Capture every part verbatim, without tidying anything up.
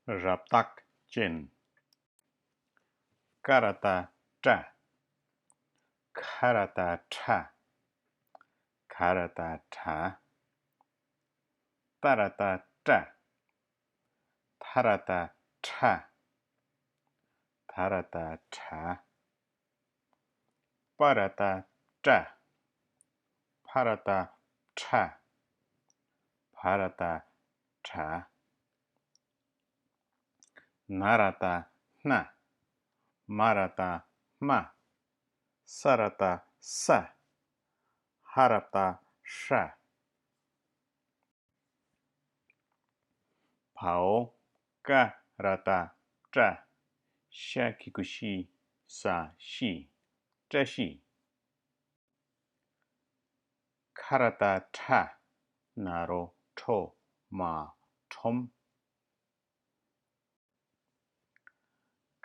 རབ་རྟགས་ཅན། ཀ་ར་བཏགས་ཀྲ། ཁ་ར་བཏགས་ཁྲ། ག་ར་བཏགས་གྲ། ཏ་ར་བཏགས་ཏྲ། ཐ་ར་བཏགས་ཐྲ། ད་ར་བཏགས་དྲ། པ་ར་བཏགས་པྲ། ཕ་ར་བཏགས་ཕྲ། བ་ར་བཏགས་བྲ། ན་ར་བཏགས་སྣ། མ་ར་བཏགས་སྨ། ས་ར་བཏགས་སྲ། ཧ་ར་བཏགས་ཧྲ། བའོ། ཀ་ར་བཏགས་ཀྲ། ཤ་གི་གུ་ཤི། ས་ཤི། བཀྲ་ཤིས། ཁ་ར་བཏགས་ཁྲ། ན་རོ་ཁྲོ། མ་ཁྲོམ།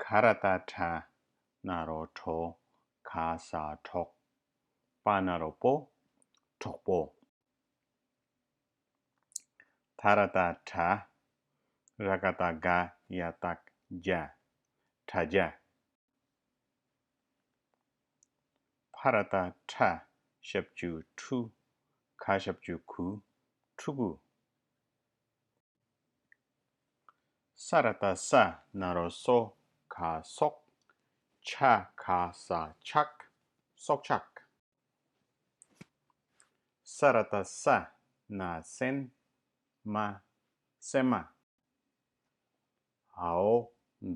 ག་ར་བཏགས་གྲ། ན་རོ་གྲོ། ག་ས་གྲོགས། པ་ན་རོ་པོ། གྲོགས་པོ། ད་ར་བཏགས་དྲ། ར་ག་བཏགས་རྒ། ཡ་བཏགས་རྒྱ། དྲ་རྒྱ། ཕ་ར་བཏགས་ཕྲ། ཞབས་ཀྱུ་ཕྲུ། ག་ཞབས་ཀྱུ་གུ། ཕྲུ་གུ། ས་ར་བཏགས་སྲ། ན་རོ་སྲོ། ག་སྲོག་ཆ་ག་ས་ཆག་སྲོག་ཆགས། ས་ར་བཏགས་སྲ། ན་སྲན། མ་སྲན་མ། འའོ།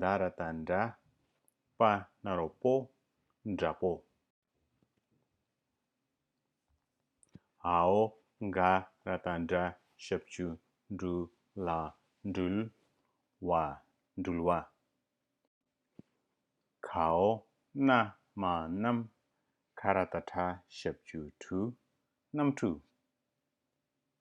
ད་ར་བཏགས་དྲ། པ་ན་རོ་པོ། དྲ་པོ། འའོ། ག་ར་བཏགས་གྲ། ཞབས་ཀྱུ་གྲུ། གྲུ་ལ་གྲུལ། བ་གྲུལ་བ། གའོ། ན་མ་གནམ། ག་ར་བཏགས་གྲ། ཞབས་ཀྱུ་གྲུ། གནམ་གྲུ།